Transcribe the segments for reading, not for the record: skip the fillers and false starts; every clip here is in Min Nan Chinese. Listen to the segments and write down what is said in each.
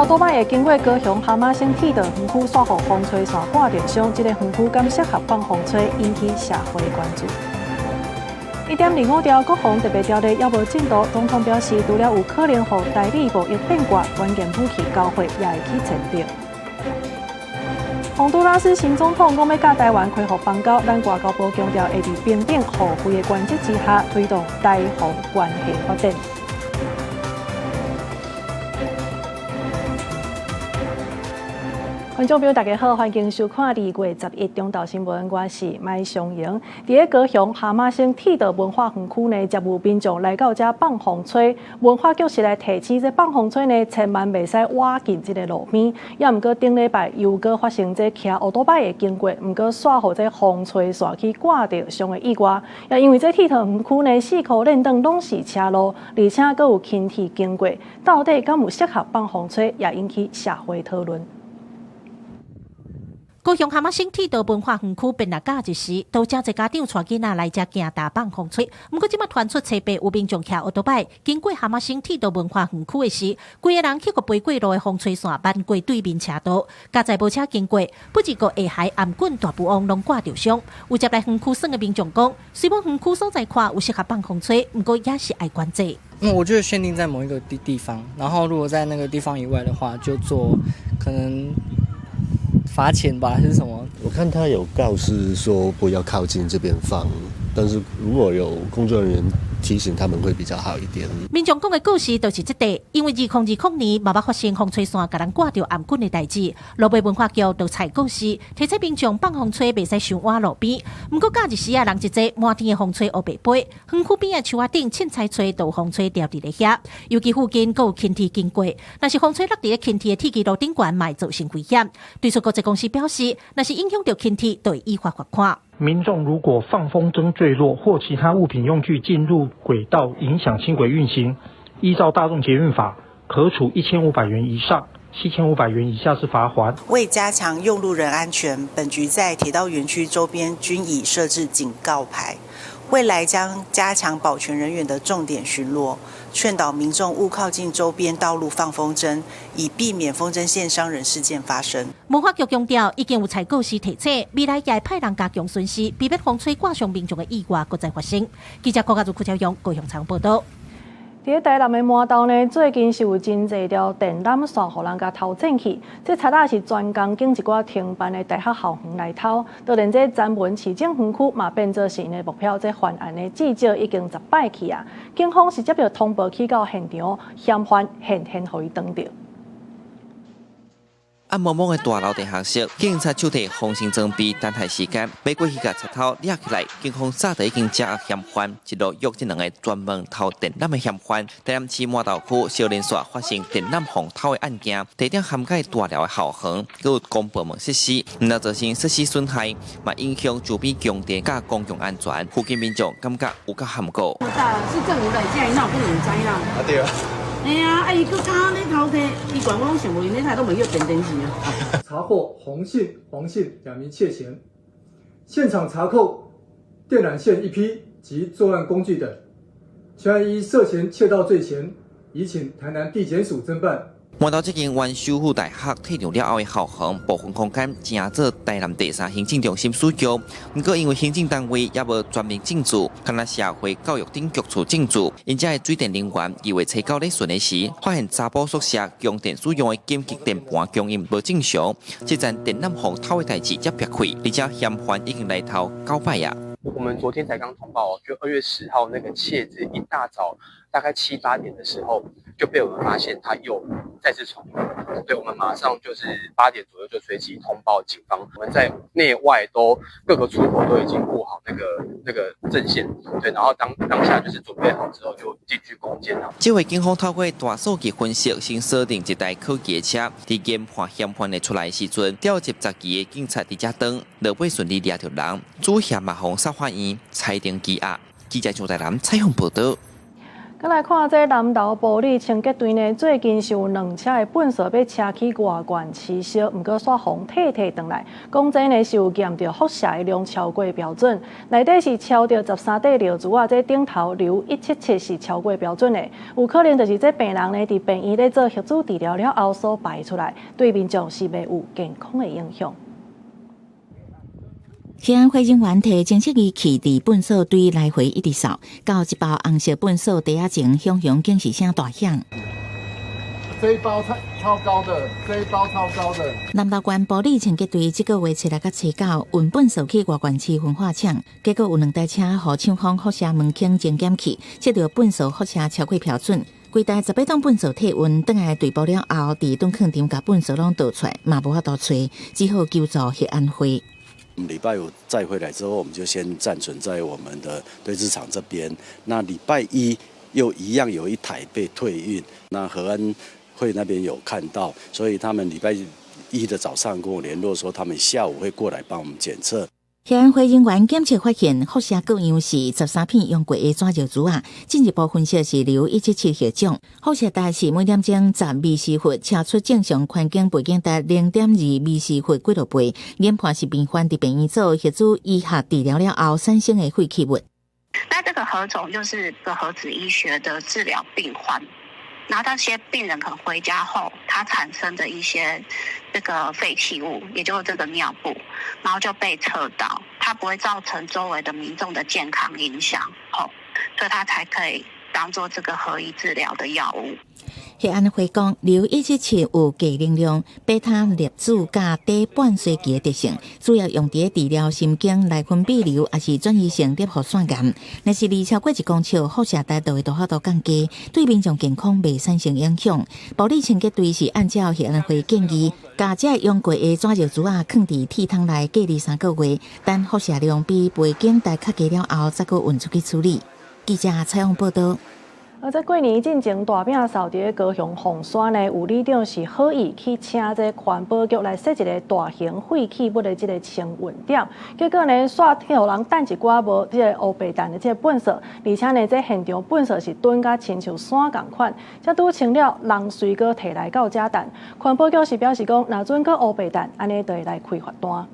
多擺會經過高雄哈瑪星鐵道園區，煞予風吹線掛著傷，這个園區敢適合放風吹，引起社會關注。1.25兆國防特別條例猶無進度，總統表示，除了有可能予台美貿易變卦，關鍵武器交貨也會去前頂。洪都拉斯新總統講欲佮台灣恢復邦交，咱外交部強調會佇平等互惠的原則之下推動台洪關係發展。觀眾朋友，大家好，歡迎收看2月11中晝新聞，我是麥尚瑩。佇咧高雄哈瑪星鐵道文化園區呢，接有民眾來到遮放風吹。文化局是來提醒，這放風吹呢，千萬袂使倚近這个路邊。也毋過頂禮拜又閣發生這騎歐多擺的經過，毋過煞予這風吹線去掛著傷的意外。也因為這鐵道園區呢，四箍連轉攏是車路，而且閣有輕鐵經過，到底敢有適合放風吹，也引起社會討論。高雄哈瑪星鐵道文化園區變來假日時，都誠濟家長帶囡仔來遮行踏放風吹。毋過這擺傳出冊八有民眾騎歐多擺經過哈瑪星鐵道文化園區的時，規个人去予飛過路的風吹線漫過對面車道，佳哉無車經過，不只閣下骸頷頸大富翁攏掛著傷。有接來園區耍的民眾講，雖罔園區所在看有適合放風吹，毋過也是愛管制。嗯，我覺得限定在某一個地方，然後如果在那個地方以外的話，就做可能罰錢吧，還是什麼？我看他有告示說不要靠近這邊放，但是如果有工作人員提醒他們會比較好一點。民眾講的故事就是這塊，因為2020年嘛捌發生風吹線共人掛著頷頸的代誌，路尾文化局就採告示，提醒民眾放風吹袂使傷倚路邊。毋過假日時啊，人一濟，滿天的風吹烏白飛，園區邊仔樹仔頂凊彩吹，就風吹掉佇咧遐。尤其附近閣有輕鐵經過，若是風吹落佇咧輕鐵的鐵支路頂懸，嘛會造成危險。對此國際公司表示，若是影響著輕鐵，就會依法罰款。民眾如果放風箏墜落或其他物品用具進入軌道，影響輕軌運行，依照大眾捷運法，可處1500元以上7500元以下之罰鍰。為加強用路人安全，本局在鐵道園區周邊均已設置警告牌，未來將加強保全人員的重點巡邏，勸導民眾勿靠近周邊道路放風箏，以避免風箏線傷人事件發生。文化局強調，已經有採告示提醒，未來也會派人加強巡視，避免風吹掛傷民眾的意外閣再發生。記者郭家如、柯超勇高雄採訪報導。佇咧台南的麻豆呢，最近是有真濟條電纜線予人共偷剪去。這賊仔是專工揀一寡停辦的大學校園來偷，就連這曾文市政園區嘛變做是𪜶的目標。這犯案的至少已經10擺去啊！警方是接著通報去到現場，嫌犯現現予伊擋著。暗濛濛的大樓地下室，警察手提防身裝備，等待時間，欲過去共賊偷掠起來。警方早就已經掌握嫌犯，一路約這兩个專門偷電纜的嫌犯。台南市麻豆區小連紲發生電纜予偷的案件，地點涵蓋大樓的校園，閣有公部門設施，毋但造成設施損害，嘛影響周邊供電佮公共安全。附近民眾感覺有夠含糊。是政府來這，那不能知啦。啊對啊。哎呀，啊伊閣敢咧偷提，伊管我攏想無，𪜶咧睇都袂叫電電視啊。查獲洪姓、黃姓兩名竊嫌，現場查扣電纜線一批及作案工具等，全案依涉嫌竊盜罪嫌，移請台南地檢署偵辦。麻豆這間原修復大學退場了後的校園部分空間，成做台南第三行政中心使用。毋過因為行政單位猶無全面進駐，干焦社會教育等局處進駐，𪜶遮的水電人員2月初9咧巡的時，發現查埔宿舍供電使用的緊急電盤供應無正常，這層電纜予偷的代誌才煏開，而且嫌犯已經來偷9擺啊。我們昨天才剛通報，就2月10號那個竊賊一大早大概七八點的時候就被我們發現他又再次闖入，對，我們馬上就是8點左右就隨即通報警方，我們在內外都各個出口都已經佈好那個陣線，對，然後當下就是準備好之後就進去攻堅啦。這回警方透過大數據分析，先鎖定一台可疑的車，佇研判嫌犯的出來時陣，調集10支的警察佇遮等，落尾順利掠著人，主嫌嘛予送法院裁定羈押。記者張大南採訪報導。閣來看這南投埔里清潔隊呢，最近是有兩車的糞埽欲車去外縣市燒，毋過煞予退退轉來，講這呢是有驗著輻射的量超過標準，內底是超著13塊尿珠仔，這頂頭硫177是超過標準的，有可能就是這病人呢佇病院咧做核子治療了後所排出來，對民眾是袂有健康的影響。核安會人員提偵測儀器佇糞埽堆來回一直掃，到一包紅色糞埽袋仔前，響響警示聲大響。這一包超超高的，這一包超高的。南投縣埔里清潔隊這個月初六佮初九運糞埽去外縣市焚化廠，結果有兩台車予廠方輻射門坑偵檢器，測著糞埽輻射超過標準。規台18桶糞埽退運，轉來隊埔了後，佇囤囥場共糞埽攏倒出來，嘛無法度揣，只好求助核安會。禮拜五載回來之後，我們就先暫存在我們的堆置場這邊。那禮拜一又一樣有一台被退運，那核安會那邊有看到，所以他們禮拜一的早上跟我聯絡說，他們下午會過來幫我們檢測。核安會人員檢測發現，輻射個樣是13片用過的紙尿珠仔，進一步分析是硫177核種，輻射值是每點鐘10微斯伏，超出正常環境背景值0.2微斯伏幾落倍。研判是病患佇病院做核子醫學治療了後產生的廢棄物。那這個核種就是個核子醫學的治療病患，然後這些病人可能回家後，他產生的一些這個廢棄物，也就是這個尿布，然後就被測到，它不會造成周圍的民眾的健康影響，吼，所以它才可以當做這個核醫治療的藥物。核安會講，硫一七七有低能量、貝塔粒子佮短半衰期的特性，主要用佇治療神經內分泌瘤，抑是轉移性攝護腺癌。若是離超過1公尺，輻射值就會大幅度降低，對民眾健康袂產生影響。埔里清潔隊是按照核安會建議，共這用過的紙尿珠仔囥佇鐵桶內隔離3個月，等輻射量比背景值較低了後，才閣運出去處理。記者採訪報導。而這過年進前大餅掃佇高雄鳳山呢，有里長是好意去請這環保局來設一個大型廢棄物的這個清運點，結果呢，煞予人擲一寡無這个烏白擲的這個糞埽，而且呢，這現場糞埽是囤甲親像山仝款，才拄清了，人隨閣提來到遮擲。環保局是表示講，若準閣烏白擲，按呢就會來開罰單。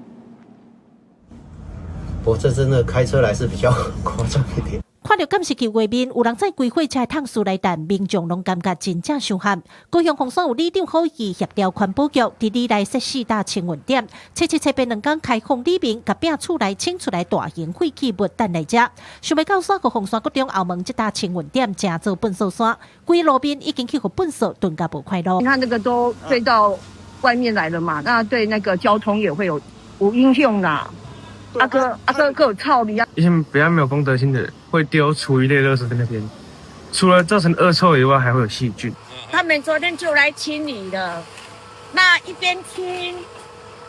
我這真的開車來是比較誇張一點。看著監視器畫面，有人載規貨車的桶埽來擲，民眾攏感覺真正傷譀。高雄鳳山有里長好意協調環保局，佇里內設四大清運點，初七、初八兩工開放里民共餅厝內清出來大型廢棄物擲來遮。想袂到煞予鳳山國中後門這搭清運點，成做糞埽山，規路面已經去予糞埽囤甲無塊路。你看那個都飛到外面來了嘛，那對那個交通也會有影響啦。啊閣啊閣閣有臭味啊！一些比較沒有公德心的人會丟廚餘類垃圾在那邊，除了造成惡臭以外，還會有細菌。他們昨天就來清理了，那一邊清，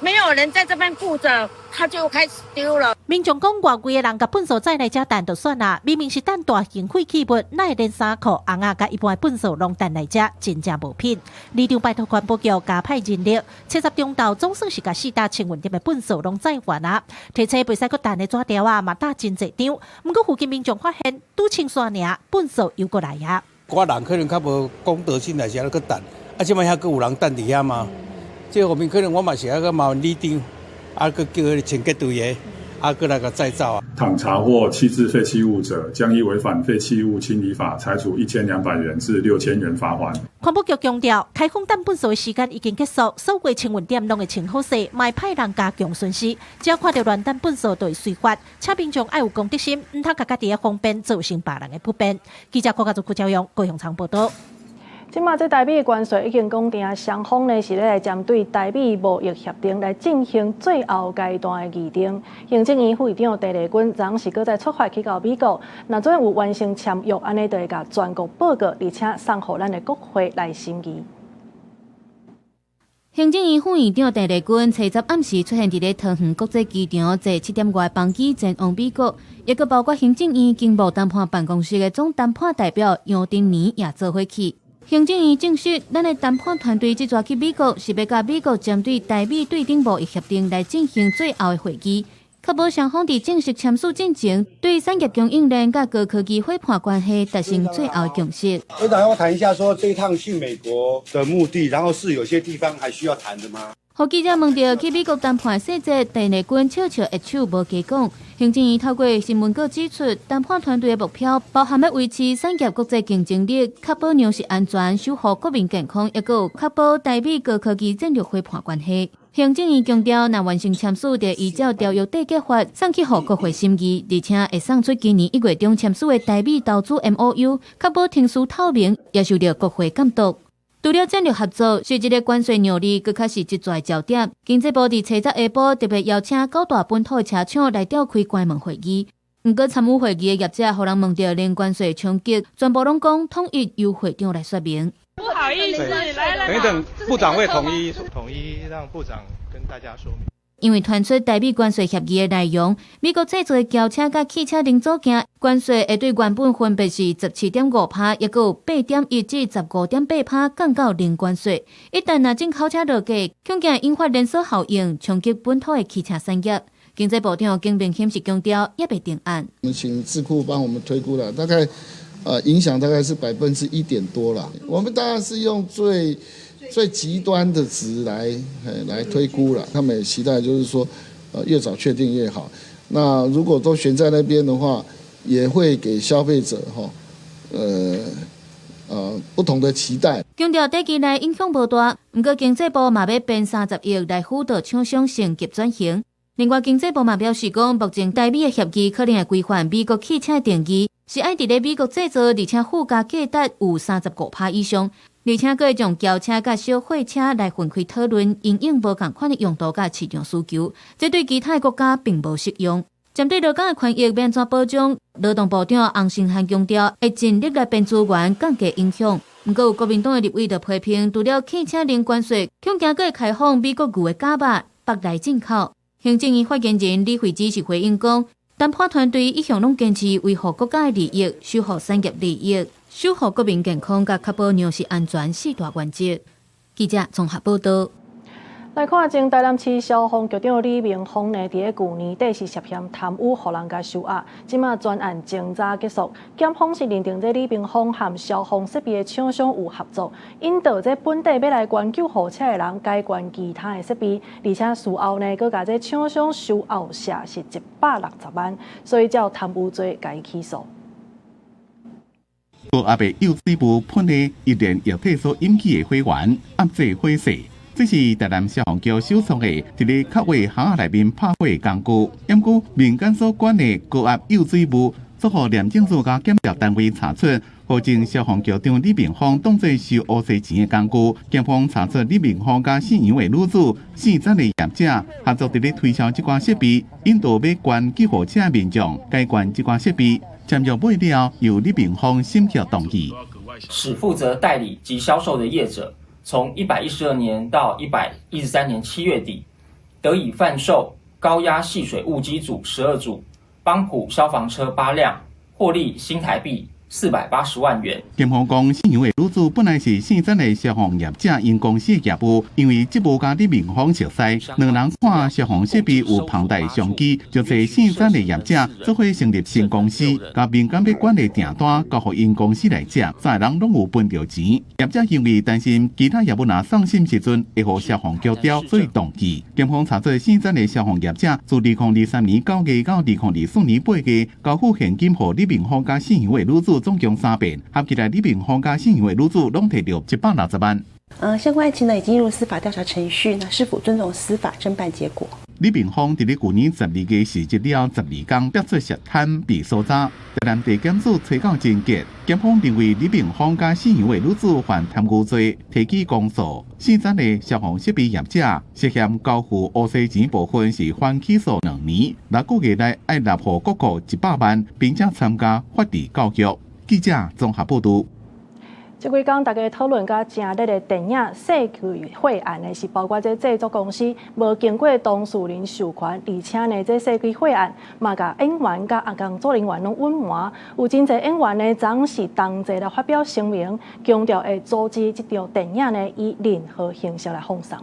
沒有人在這邊顧著，他就開始丟了。民眾講，外圍的人共糞埽載來遮擲就算啦，明明是擲大型廢棄物，哪會連衫褲、甕仔佮一般的糞埽攏擲來遮，真正無品。里長拜託環保局加派人力，初十中晝總算是共四搭清運點的糞埽攏載完啊。提醒袂使閣擲的紙條仔嘛貼真濟張，毋過附近民眾發現，拄清煞爾，糞埽又閣來啊。寡人可能較無公德心來是按呢閣擲，啊，這擺還閣有人擲佇遐嗎？這方面可能我嘛是愛閣麻煩里長，啊，閣叫彼个清潔隊的，啊，閣來共載走啊。倘查獲棄置廢棄物者，將依違反廢棄物清理法，裁處1200元至6000元罰鍰。環保局強調，開放擲糞埽的時間已經結束，所有清運點攏會清好勢，莫派人加強巡視。只要看著亂擲糞埽，就會隨罰。請民眾愛有公德心，毋通共家己的方便造成別人的不便。記者郭家祖、郭朝陽高雄場報導。這馬這台美關稅已經講定，雙方呢是咧來針對台美貿易協定來進行最後階段的議定。行政院副院長鄭麗君昨是閣再出發去到美國，若準有完成簽約，按呢就會共全國報告，而且送予咱的國會來審議。行政院副院長鄭麗君初十暗時出現佇咧桃園國際機場，坐7點外班機前往美國，抑閣包括行政院經貿談判辦公室的總談判代表楊丁年也做伙去。行政院證實，咱的談判團隊這逝去美國，是欲佮美國針對台美對等貿易協定來進行最後的會議。確保雙方佇正式簽署進前，對產業供應鏈佮高科技伙伴關係達成最後共識。會長，要談一下，說這一趟去美國的目的，然後是有些地方還需要談的嗎？予記者問著去美國談判細節，鄧麗君笑笑揮手無加講。行政院透過新聞稿指出，談判團隊的目標包含欲維持產業國際競爭力、確保糧食安全、守護國民健康，抑閣有確保台美高科技戰略伙伴關係。行政院強調，若完成簽署，就依照條約締結法送去予國會審議，而且會送出今年1月中簽署的台美投資 MOU，確保程序透明，也受著國會監督。除了戰略合作，實質的關稅讓利，閣較是這逝焦點。經濟部佇初十下晡特別邀請九大本土的車廠來召開關門會議。毋過參與會議的業者，予人問著零關稅衝擊，全部攏講統一由會長來說明。不好意思，來來等一等，部長會統一統一讓部長跟大家說明。因為傳出台美關稅協議的內容，美國製造的轎車佮汽車零組件關稅會對原本分別是17.5%，抑閣有8.1至15.8%降到零關稅。一旦若進口車落價，恐驚引發連鎖效應，衝擊本土的汽車產業。經濟部長景明鑫是強調，猶未定案。我們請智庫幫我們推估了，大概影響大概是1%多啦。我們當然是用最最極端的值來推估了，他們也期待就是說，越早確定越好。那如果都懸在那邊的話，也會給消費者哈，不同的期待。強調短期內影響無大，毋過經濟部嘛欲編30億來輔導廠商升級轉型。另外，經濟部嘛表示講，目前台美的協議可能會規範美國汽車定義，是愛佇咧美國製造，而且附加價值有35%以上。而且，閣會將轎車佮小貨車來分開討論，因應無仝款的用途佮市場需求，這對其他的國家並無適用。針對勞工的權益欲按怎保障，勞動部長洪申翰強調，會盡力來編資源降低影響。毋過有國民黨的立委就批評，除了汽車零關稅，恐驚閣會開放美國牛的絞肉北來進口。行政院發言人李慧芝是回應講，談判團隊一向攏堅持維護國家的利益，守護產業利益，守護國民健康，佮確保糧食安全四大原則。記者綜合報導。來看，前台南市消防局長李明峰呢，佇咧舊年底是涉嫌貪污，予人共收押，這馬專案偵查結束，檢方是認定這李明峰和消防設備的廠商有合作，引導這本地欲來捐救護車的人改捐其他的設備，而且事後呢，閣共這廠商收後謝是160萬，所以照貪污罪共伊起訴。高壓的幼水霧噴的易燃液體所引起的火源，壓制火勢。這是台南消防局首創的，佇咧較位巷仔內面拍火的工具。毋過民間所管的高壓幼水霧，煞予廉政署佮檢調單位查出，予前消防局長李明峰當作收烏色錢的工具。檢方查出李明峰佮姓楊的女子、姓曾的業者合作佇咧推銷這寡設備，引導欲捐救護車民眾改捐這寡設備。簽約買了，由李明峰審核同意。使負責代理及銷售的業者，從112年到113年7月底，得以販售高壓細水霧機組12組、幫浦消防車8輛，獲利新台幣480萬元。檢方講，姓楊的女子本來是姓曾的消防業者，𪜶公司的業務，因為職務佮李明峰熟似，兩人看消防設備有龐大商機，就找姓曾的業者做伙成立新公司，共民間欲捐的訂單交予𪜶公司來接，三个人攏有分著錢。業者因為擔心其他業務若送審時陣會予消防局刁，所以同意。檢方查出姓曾的消防業者，自2023年9月到2024年8月，交付現金予李明峰佮姓楊的女子總共三遍，合起來李明峰佮姓楊的女子攏提著160萬。相關案情呢已經進入司法調查程序，那是否尊重司法偵辦結果？李明峰佇咧舊年12月辭職了12工，爆出涉貪被搜查。台南地檢署催告偵結，檢方認為李明峰佮姓楊的女子犯貪污罪，提起公訴。姓曾的消防設備業者涉嫌交付烏色錢部分是緩起訴2年，6個月內愛納予國庫100萬，並且參加法治教育。記者綜合報導。這幾工大家討論甲誠熱的電影《世紀血案》呢，是包括這製作公司無經過當事人授權，而且呢，這世紀血案嘛，共演員佮工作人員攏隱瞞。有真濟演員呢，昨是同齊來發表聲明，強調會阻止這場電影呢以任何形式來放送。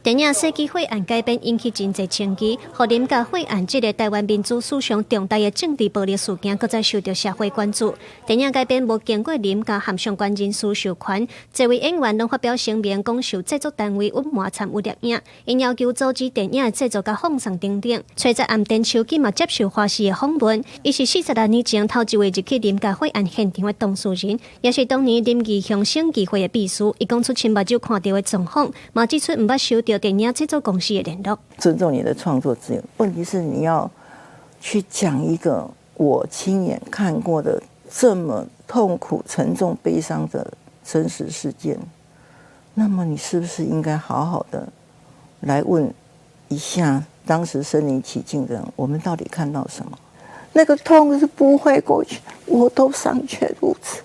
電影《世紀血案》改編引起真濟爭議，予林家血案這个台灣民主史上重大的政治暴力事件，閣再受著社會關注。電影改編無經過林家和相關人士授權，這位演員攏發表聲明，講受製作單位隱瞞參與攝影，𪜶要求阻止電影製作佮放送等等。初十暗鄭秋錦嘛接受華視的訪問，伊是46年前頭一位入去林家血案現場的當事人，也是當年林義雄省議會的秘書。伊講出親目睭看著的狀況，嘛指出毋捌收著電影製作公司的聯絡。尊重你的創作自由，問題是你要去講一個我親眼看過的這麼痛苦、沉重、悲傷的真實事件，那麼你是不是應該好好的來問一下當時身臨其境的人，我們到底看到什麼？那個痛是不會過去，我都尚且如此。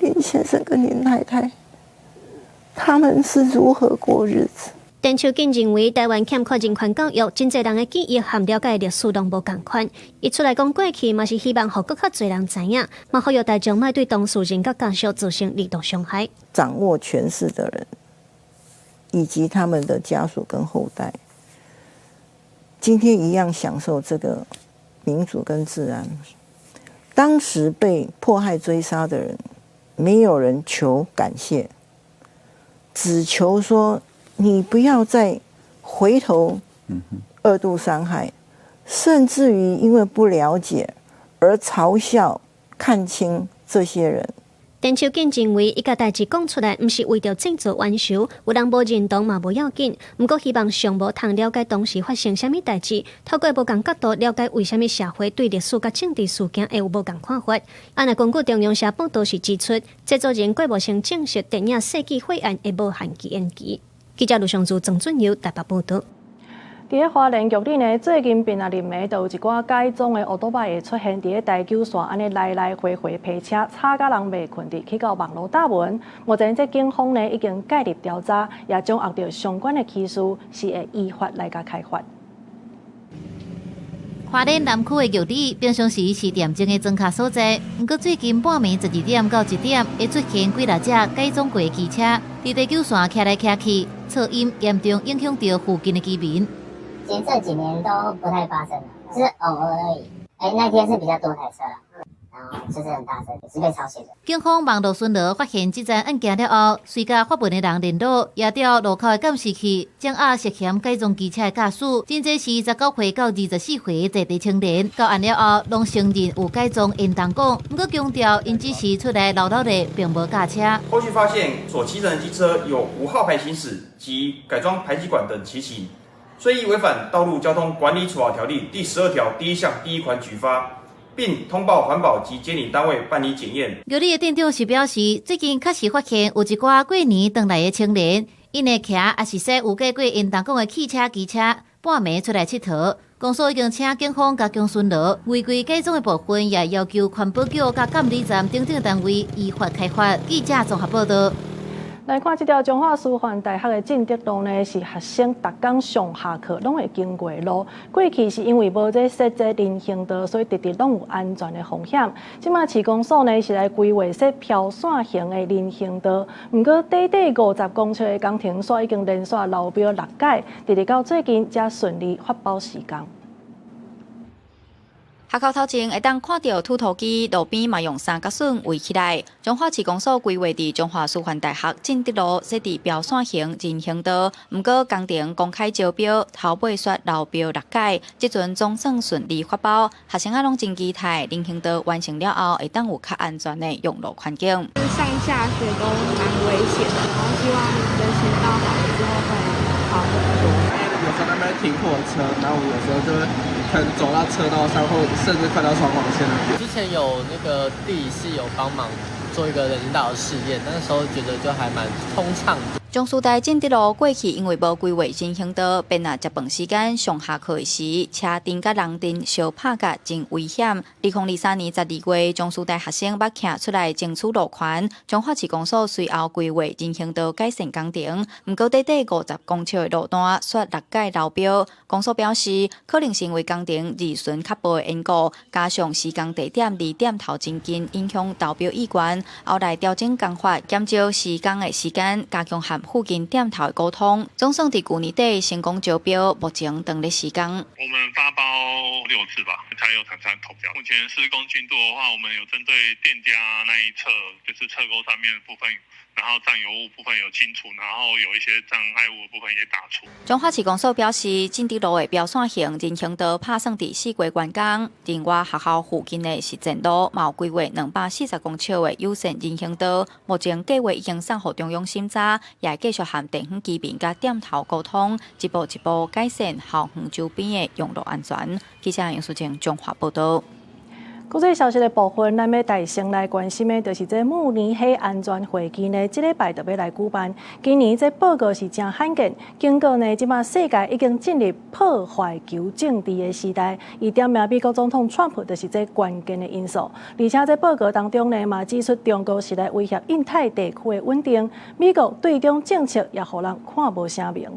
林先生跟林太太，他們是如何過日子？鄭秋錦認為，台灣欠缺人權教育，真濟人的記憶和了解歷史攏無仝款。伊出來講過去，嘛是希望予閣較濟人知影，嘛呼籲大眾莫對當事人佮家屬造成二度傷害。掌握權勢的人，以及他們的家屬跟後代，今天一樣享受這個民主跟治安。當時被迫害追殺的人，沒有人求感謝，只求說，你不要再回頭二度傷害，甚至於因為不了解而嘲笑、看輕這些人。鄭秋錦認為，伊共代誌講出來，毋是為著製造冤仇，有人無認同嘛無要緊。毋過希望上無通了解當時發生啥物代誌，透過無仝角度了解為啥物社會對歷史佮政治事件會有無仝看法。啊，若根據中央社報道時指出，製作人郭無先證實電影《世紀血案》會無限期延期。記者盧尚柱、曾俊佑台北報導。佇咧花蓮玉里呢，最近變啊臨暝，就有一寡改裝的歐多擺會出現佇咧台九線，按呢來來回回排車，吵甲人袂睏佇，去到網路貼文。目前這警方呢已經介入調查，也掌握著相關的技術，是會依法來共開罰。花蓮南區的玉里，平常時是恬靜的莊跤所在，毋過最近半暝12點到1點，會出現幾若隻改裝過的機車，佇台九線騎來騎去，噪音嚴重影響著附近的居民。其實這幾年都不太發生了，就是偶爾而已。欸，那天是比較多台車啦，然後就是很大聲，是被吵醒的。警方網路巡邏發現這樁案件了後，隨佮發文的人聯絡，也調路口的監視器，掌握涉嫌改裝機車的駕駛，真濟是19歲到24歲在地青年。到案了後，攏承認有改裝煙囱管，毋過強調𪜶只是出來鬧鬧咧，並無駕車。後續發現所騎乘的機車有無號牌行駛及改裝排氣管等情形。遂依違反《道路交通管理處罰條例》第12條第1項第1款舉發，並通報環保及監理單位辦理檢驗。玉里的店長是表示，最近確實發現有一寡過年轉來的青年，𪜶會騎抑是說有改過煙囱管的汽車、機車，半暝出來𨑨迌。公所已經請警方加強巡邏，違規改裝的部分也要求環保局佮監理站等等單位依法開罰。記者綜合報導。來看這條彰化師範大學的進德路呢，是學生逐工上下課攏會經過的路。過去是因為無這設這人行道，所以直直攏有安全的風險。這馬市公所呢是來規劃設飄線型的人行道，毋過短短50公尺的工程，煞已經連續流標六改，直直到最近才順利發包施工。學校頭前會當看著鐵塗機，路邊嘛用三角筍圍起來。彰化市公所規劃佇彰化師範大學進德路設置標線型人行道，毋過工程公開招標，頭尾煞流標六改，這陣總算順利發包。學生仔攏真期待人行道完成了後，會當有較安全的用路環境。上下學都蠻危險的，然後希望人行道好了之後會好很多。有時候那邊停貨車，然後我有時候就會可能走到車道上，或甚至快到雙黃線那邊。之前有那個地理系有幫忙做一個人行道的試驗，那時候覺得就還蠻通暢的。彰師大進德路過去因為無規劃人行道，便若食飯時間上下課時，車陣佮人陣相拍佮真危險。2023年12月，彰師大學生欲騎出來爭取路權，彰化市公所隨後規劃人行道改善工程，毋過短短50公尺的路段煞六改流標。公所表示，可能是因為工程二巡較薄的緣故，加上施工地點離店頭真近，影響投標意願。後來調整工法，減少施工的時間，加強和附近店頭的溝通，總算佇舊年底成功招標，目前當咧施工。我們發包6次吧，才有廠商投標。目前施工進度的話，我們有針對店家那一側，就是側溝上面的部分，然後佔有物部分有清除，然後有一些障礙物的部分也打除。彰化市公所表示，進德路的標線型人行道拍算佇4月完工。另外，學校附近的實踐路嘛有規劃240公尺的友善人行道，目前計劃已經送予中央審查，也會繼續和地方居民佮店頭溝通，一步一步改善校園周邊的用路安全。記者楊淑靜彰化報導。國際消息的部分，咱欲帶先來關心的，就是這慕尼黑安全會議呢，這禮拜就欲來舉辦。今年這報告是誠罕見，警告呢，這馬世界已經進入破壞球政治的時代。伊點名美國總統川普就是這關鍵的因素。而且這報告當中呢，嘛指出中國是來威脅印太地區的穩定。美國對中政策也予人看無啥明。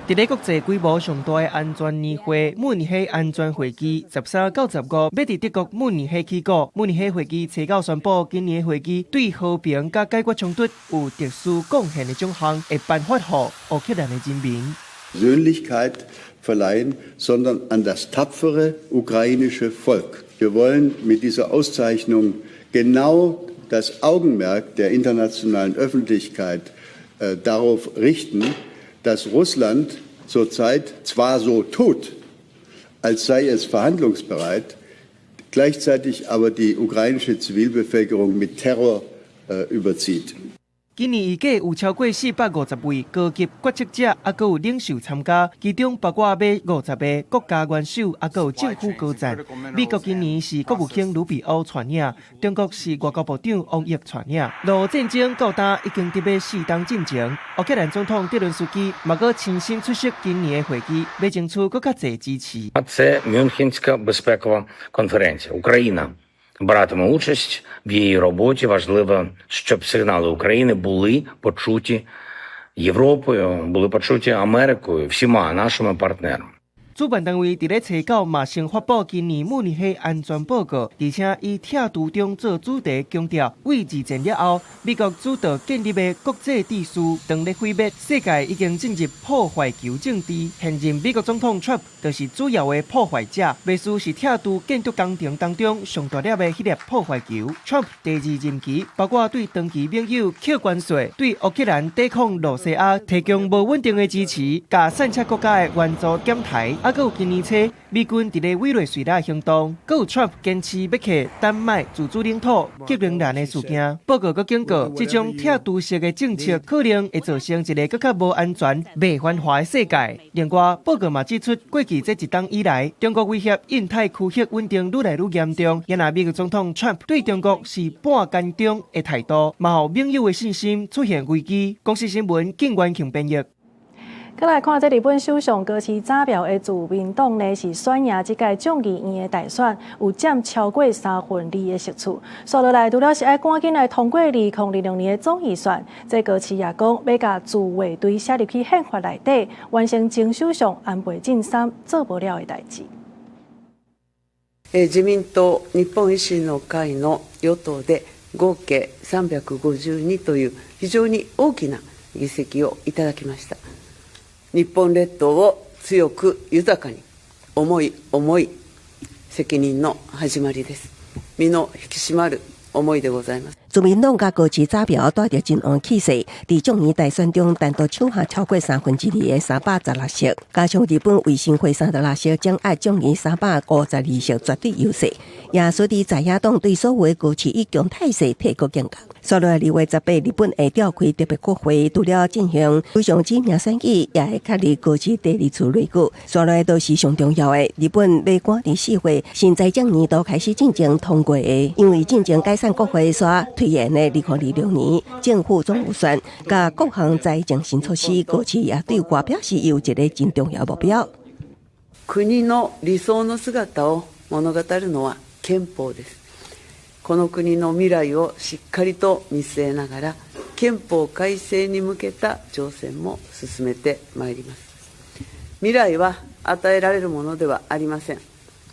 佇咧國際規模上大的安全年會慕尼黑安全會議，13到15欲佇德國慕尼黑起鼓。慕尼黑會議初九宣布，今年會議對和平佮解決衝突有特殊貢獻的獎項，會頒發予烏克蘭的人民。 Persönlichkeit verleihen, sondern an das tapfere ukrainische Volk. Wir wollen mit dieser Auszeichnung genau das Augenmerk der internationalen Öffentlichkeit darauf richten, dass Russland zurzeit zwar so tut, als sei es verhandlungsbereit, gleichzeitig aber die ukrainische Zivilbevölkerung mit Terror überzieht. 今年預計有超過450位高級決策者，抑閣有領袖參加，其中包括欲50個國家元首，抑閣有政府高層。美國今年是國務卿魯比歐帶領，中國是外交部長王毅帶領。俄烏戰爭到今已經得欲4冬進前，烏克蘭總統澤倫斯基嘛閣親身出席今年的會議，欲爭取閣較濟支持。 Це Мюнхенська безпекова конференція. Україна братиме участь в її роботі. Важливо, щоб сигнали України були почуті Європою, були почуті Америкою, всіма нашими партнерами. 主辦單位佇咧初九嘛先發布今年慕尼黑安全報告，而且以拆除中做主題，強調對二戰了後，美國主導建立的國際秩序當咧毀滅，世界已經進入破壞球政治。現任美國總統川普就是主要的破壞者，袂輸是拆除建築工程當中上大粒的彼粒破壞球。川普第二任期，包括對長期盟友扣關稅，對烏克蘭抵抗羅西亞提供無穩定的支持，共散赤國家的援助減台。抑閣有今年初美軍佇咧委內瑞拉行動，閣有川普堅持欲挾丹麥自主領土格陵蘭的事件。報告閣警告，這種拆除式的政策可能會造成一個閣較無安全、袂繁華的世界。另外，報告嘛指出，過去這一冬以來，中國威脅印太區域穩定愈來愈嚴重。也若美國總統川普對中國是半干中的態度，嘛予盟友的信心出現危機。公視新聞靳元慶編譯。閣來看，這日本首相高市早苗的自民黨呢，是選贏這屆眾議院的大選，有佔超過2/3的席次。紲落來，除了是愛趕緊來通過2026年的總預算，這高市也講欲共自衛隊寫入去憲法內底，完成前首相安倍晉三做無了的代誌。自民党、日本維新の会の与党で合計352という非常に大きな議席をいただきました。日本列島を強く豊かに、重い重い責任の始まりです。身の引き締まる思いでございます。自民黨佮高市早苗帶著真旺氣勢，佇眾議大選中單獨搶下超過2/3的316席，加上日本維新會36席，掌握眾議352席絕對優勢，也使得在野黨對所謂高市一強態勢提高警覺。紲落來2月18，日本會召開特別國會，除了進行首相指名選舉，也會確立高市第二次內閣。紲落來都是上重要的。日本欲趕佇4月新財政年度開始進前通過的，因為進前解散國會所推延的2026年政府總預算，佮各項財政新措施，高市也對外表示有一個真重要目標。国の理想の姿を物語るのは憲法です。この国の未来をしっかりと見据えながら、憲法改正に向けた挑戦も進めてまいります。未来は与えられるものではありません。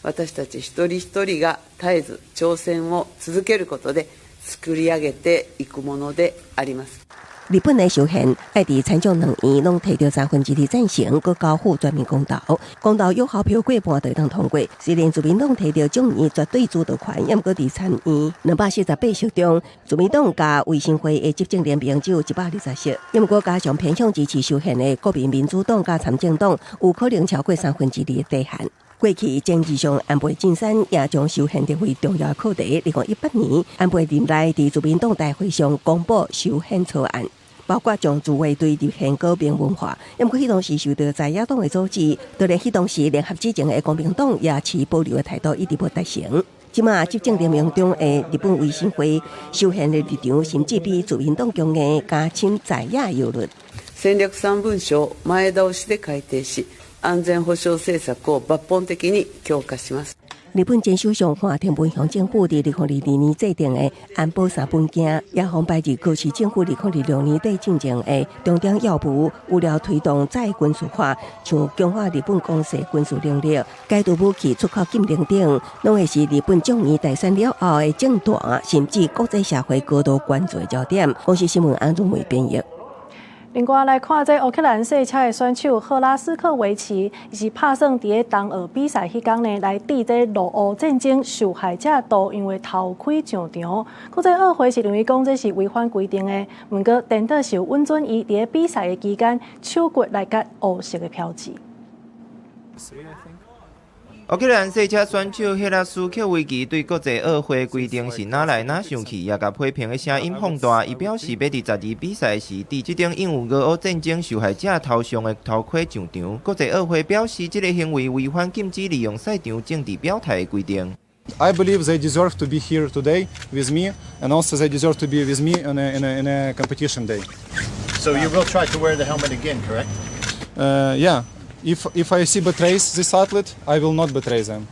私たち一人一人が絶えず挑戦を続けることで作り上げていくものであります。日本的修憲愛佇參眾兩院攏提著三分之二贊成，閣交付全民公投，公投有效票過半就會當通過。雖然自民黨提著眾議絕對主導權，毋過佇參院248席中，自民黨佮維新會的執政聯盟只有120席，毋過加上偏向支持修憲的國民民主黨佮參政黨，有可能超過三分之二的底線。過去前日相安倍晉三也將修憲列為重要課題。2018年，安倍任內佇自民黨大會上公布修憲草案，包括將自衛隊立憲閣明文化，毋過彼當時受著在野黨的阻止，就連彼當時聯合執政的公明黨也持保留的態度，一直無達成。這馬執政聯盟中的日本維新會修憲的立場，甚至比自民黨強硬，加深在野憂慮。戦略三文書を前倒しで改定し、安全保障政策を抜本的に強化します。日本前首相岸田文雄政府佇2022年制定的安保三本鏡，也予擺佇高市政府2026年底進前的重點要務，有了推動再軍事化，像強化日本攻勢軍事能力、解除武器出口禁令等，攏會是日本眾議大選了後的政壇，甚至國際社會高度關注的焦點。公視新聞安如梅編譯。另外來看，這烏克蘭賽車的選手赫拉斯科維奇，伊是拍算佇咧冬奧比賽彼工呢，來戴這俄烏戰爭受害者圖樣的頭盔上場。國際奧會是認為講這是違反規定的，毋過顛倒是允准伊佇咧比賽的期間手骨來佮烏色的標誌。烏克蘭賽車選手赫拉斯克維奇對國際奧會規定是哪來哪生氣，也共批評的聲音放大。伊表示欲佇十二比賽時，戴這頂印有俄烏戰爭受害者頭像的頭盔上場。國際奧會表示，這个行為違反禁止利用賽場政治表態的規定。 I believe they deserve to be here today with me, and also they deserve to be with me in a competition day. So you will try to wear the helmet again, correct? Yeah. If IOC betrays this athlete, I will not betray them.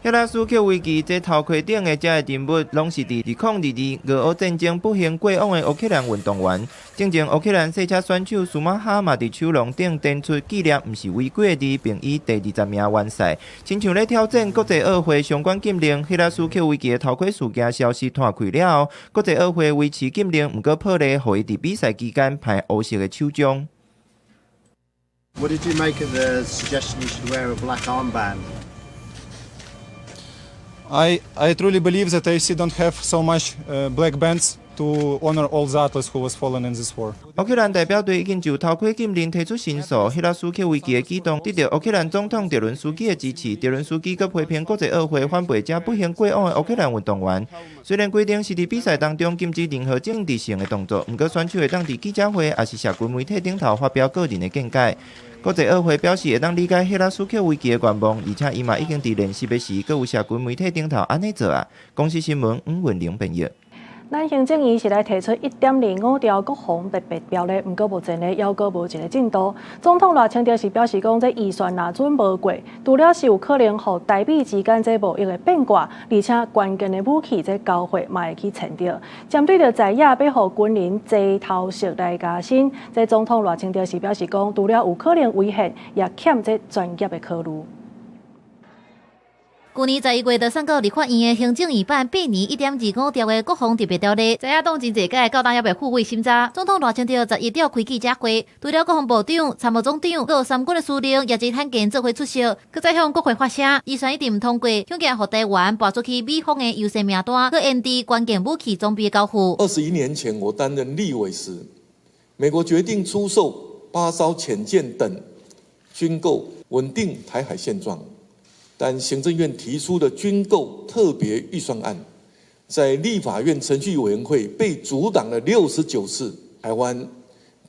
赫拉斯克維奇這頭盔頂的這个人物，攏是佇2022俄烏戰爭不幸過往的烏克蘭運動員。進前烏克蘭賽車選手舒馬哈嘛佇手囊頂展出紀念毋是違規的字，並以第20名完賽。親像咧挑戰國際奧會相關禁令，赫拉斯克維奇的頭盔事件消息傳開了後，國際奧會維持禁令，毋過破例，予伊佇比賽期間佩烏色的手章。 What did you make of the suggestion you should wear a black armband? I truly believe that IOC don't have so much black bands to honor all the athletes who was fallen in this war. 烏克蘭代表隊已經就頭盔禁令提出申訴，赫拉斯克維奇的舉動得著烏克蘭總統澤倫斯基的支持。澤倫斯基閣批評國際奧會反背這不幸過往的烏克蘭運動員。雖然規定是佇比賽當中禁止任何政治性的動作，毋過選手會當佇記者會抑是社群媒體頂頭發表個人的見解。國際奧會表示會當理解赫拉斯克維奇的願望，而且伊嘛已經佇練習的時，閣有社群媒體頂頭按呢做啊。公視新聞吳文玲編譯。咱行政院是來提出1.25兆國防特別條例，毋過目前呢，猶閣無一个進度。總統賴清德是表示講，這預算若準無過，除了是有可能予台美之間這貿易的變卦，而且關鍵的武器這交貨嘛會去延著。針對著在野欲予軍人齊頭式來加薪，這總統賴清德是表示講，除了有可能違憲，也欠這專業的考慮。舊年11月就送到立法院的行政院版八年1.25兆的國防特別條例，在野黨真濟屆到今猶未付委審查。總統賴清德十一召開記者會，除了國防部長、參謀總長、閣有三軍的司令也真罕見做伙出席，閣再向國會發聲，預算一定毋通過，恐驚予台灣跋出去美方的優先名單，閣延遲關鍵武器裝備交付。21年前我擔任立委時，美國決定出售8艘潛艦等軍購，穩定台海現狀。但行政院提出的軍購特別預算案，在立法院程序委員會被阻擋了69次，台灣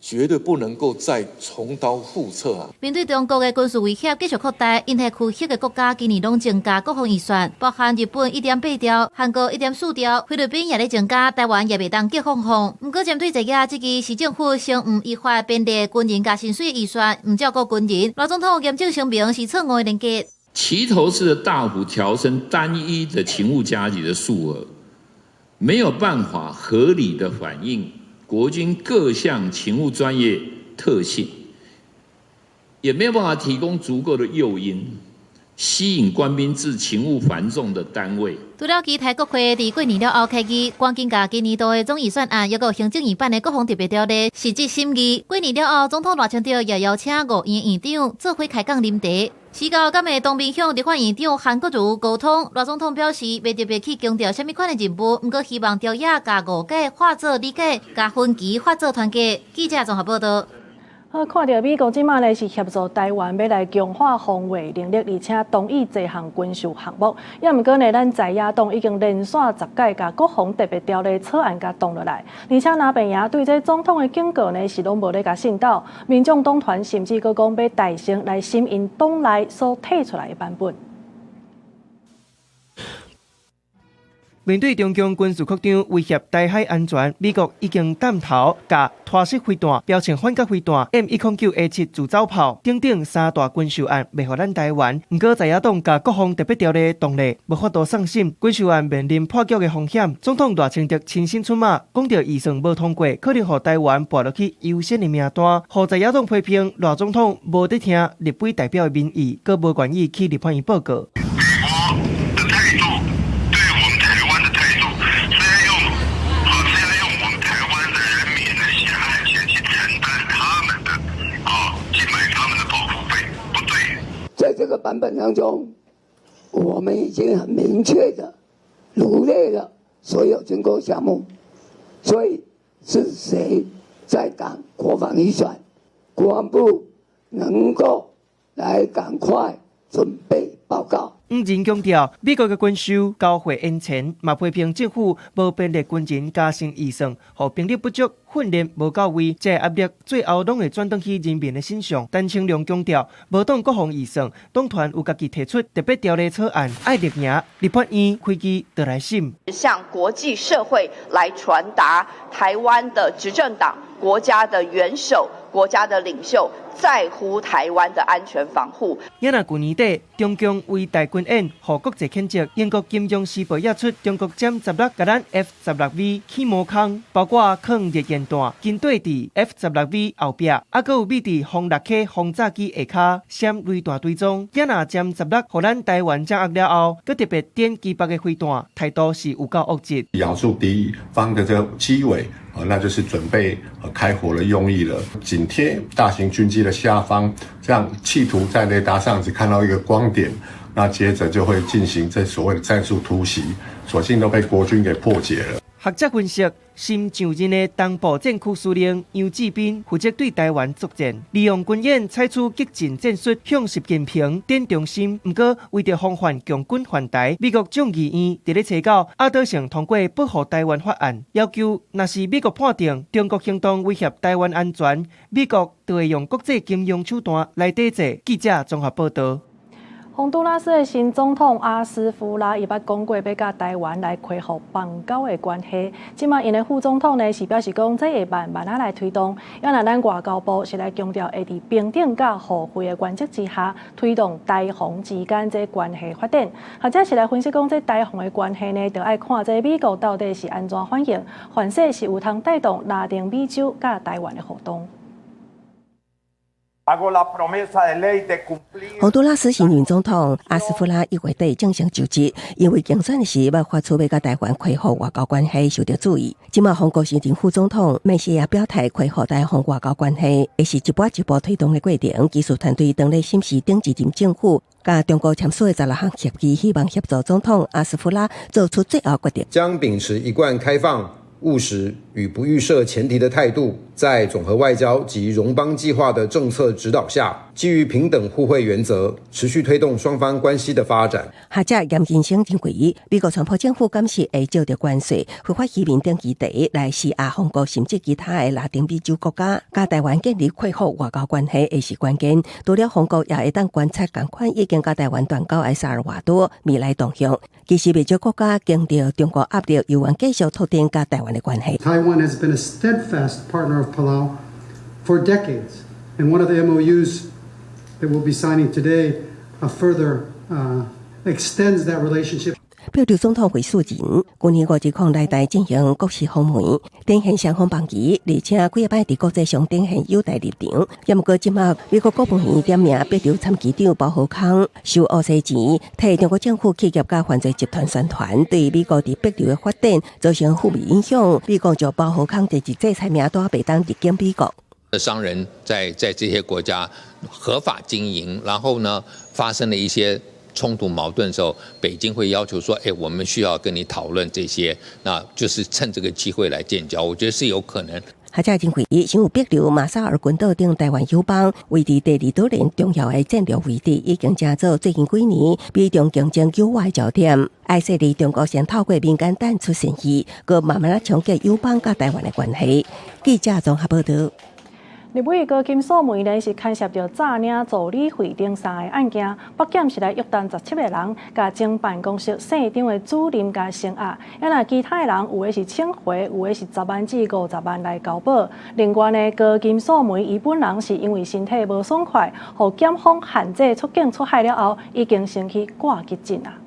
絕對不能夠再重蹈覆轍啊！面對中國的軍事威脅繼續擴大，印太區域的國家今年攏增加國防預算，包含日本1.8兆，韓國1.4兆，菲律賓也咧增加，台灣也袂當叫放放。毋過針對這個，這個市政府先毋依法編列軍人加薪水預算，毋照顧軍人，賴總統嚴正聲明是錯誤的連結。齊頭式的大幅調升單一的勤務加給的數額，沒有辦法合理的反映國軍各項勤務專業特性，也沒有辦法提供足夠的誘因，吸引官兵至勤務繁重的單位。除了期待國會佇過年了後開議，趕緊共今年度的總預算案，抑閣有行政院版的國防特別條例實質審議。過年了後，總統賴清德也邀請五院院長做伙開講啉茶。時到敢會當面向立法院長韓國瑜溝通，賴總統表示，袂特別去強調啥物款的任務，毋過希望朝野共誤解化做理解，共分歧化做團結。記者綜合報道。好，看著美國這馬呢是協助台灣欲來強化防衛能力，而且同意這項軍售項目。也毋過呢，咱在野黨已經連續10屆共國防特別條例草案共擋落來，而且藍白營對這總統的警告呢是攏無咧共信斗。民眾黨團甚至閣講欲代先來審𪜶黨內所提出來的版本。面對中共軍事擴張威脅台海安全，美國已經帶頭共拖式飛彈、標槍反甲飛彈、M109A7自走炮等等三大軍售案賣予咱台灣。毋過在野黨共國防特別條例動力無法度送審，軍售案面臨破局的風險。總統賴清德親身出馬，講著預算無通過，可能予台灣跋落去優先的名單。予在野黨批評賴總統無佇聽立委代表的民意，閣無願意去立法院報告。在這個版本當中，我們已經很明確的羅列了所有軍購項目，所以是誰在擋國防預算？國防部能夠來趕快準備報告。黃仁強調，美國的軍售交貨延遲，嘛批評政府無編列軍人加薪預算，予兵力不足、訓練無到位，這個壓力最後攏會轉轉去人民的身上。陳清龍強調，無擋國防預算，黨團有家己提出特別條例草案，愛力贏立法院開機就來審。向國際社會來傳達台灣的執政黨、國家的元首、國家的領袖在乎台灣的安全防護。也若舊年底，中共圍台軍演，予國際譴責。英國金融時報也出，中國殲十六共咱 F-16V 起毛空，包括囥熱焰彈，跟綴佇 F-16V 後壁，啊，閣有秘佇轟六 K 轟炸機下跤閃雷彈追蹤。也若殲十六予咱台灣掌握了後，閣特別點擊北的飛彈，態度是有夠惡質。咬住敵方的這個機尾。那就是準備開火的用意了。緊貼大型軍機的下方，這樣企圖在雷達上只看到一個光點，那接着就會進行這所謂的戰術突襲，所幸都被國軍給破解了。學者分析，新上任的東部戰區司令楊志斌負責對台灣作戰，利用軍演採取激進戰術，向習近平展忠心。毋過，為著防範共軍犯台，美國眾議院佇咧初九壓倒性通過保護台灣法案，要求若是美國判定中國行動威脅台灣安全，美國就會用國際金融手段來抵制。記者綜合報道。洪都拉斯的新總統阿斯夫拉，伊捌講過欲共台灣來恢復邦交的關係。這馬𪜶的副總統呢是表示講，這會慢慢仔來推動。也若咱外交部是來強調，會佇平等佮互惠的原則之下，推動台洪之間這關係發展。學者是來分析講，這台洪的關係呢，著愛看這美國到底是按怎反應，凡勢是有通帶動拉丁美洲佮台灣的互動。洪都拉斯新任總統阿斯夫拉1月底正式就職，因為競選時捌發出欲共台灣恢復外交關係受著注意。這馬洪國新任副總統梅西亞表態恢復台洪外交關係，會是一步一步推動的過程。技術團隊當咧審視頂一任政府佮中國簽署的16項協議，希望協助總統阿斯夫拉做出最後決定。將秉持一貫開放、務實與不預設前提的態度，在總和外交及榮邦計劃的政策指導下，基於平等互惠原則，持續推動雙方關係的發展。學者嚴金生認為，美國川普政府敢是會藉著關稅、非法移民等議題來施壓洪國，甚至其他的拉丁美洲國家，佮台灣建立恢復外交關係，會是關鍵。除了洪國，也會當觀察仝款已經佮台灣斷交的薩爾瓦多未來動向。其實，袂少國家經著中國壓力，猶原繼續拓展佮台灣的關係。 Taiwan has been a steadfast partner of Palau for decades, and one of the MOUs that we'll be signing today further extends that relationship. 帛琉總統惠恕仁，舊年五月空來台進行國事訪問，展現雙方邦誼，而且幾擺佇國際上展現友台立場。也毋過這馬美國國務院點名帛琉參議長包浩康收烏西錢，替中國政府企業佮犯罪集團宣傳，對美國佇帛琉的發展造成負面影響。美國就包浩康這一制裁名單袂當入境美國。商人在這些國家合法經營，然後呢發生了一些衝突矛盾的時候，北京會要求說：哎，我們需要跟你討論這些，那就是趁這個機會來建交。我覺得是有可能。學者認為，像帛琉、馬紹爾群島等台灣友邦，位佇第二島鏈重要的戰略位置，已經成做最近幾年美中競爭糾外焦點。愛勢力中國先透過民間淡出善意，閣慢慢仔衝擊友邦佮台灣的關係。記者綜合報導。立委高金素梅呢是牽涉著詐領助理費等三个案件，北檢是來約談17個人，共前辦公室姓張的主任共聲押，啊若其他的人有的是請回，有的是10萬至50萬來交保。另外呢，高金素梅伊本人是因為身體無爽快，予檢方限制出境出海了後，已經先去掛急診啊。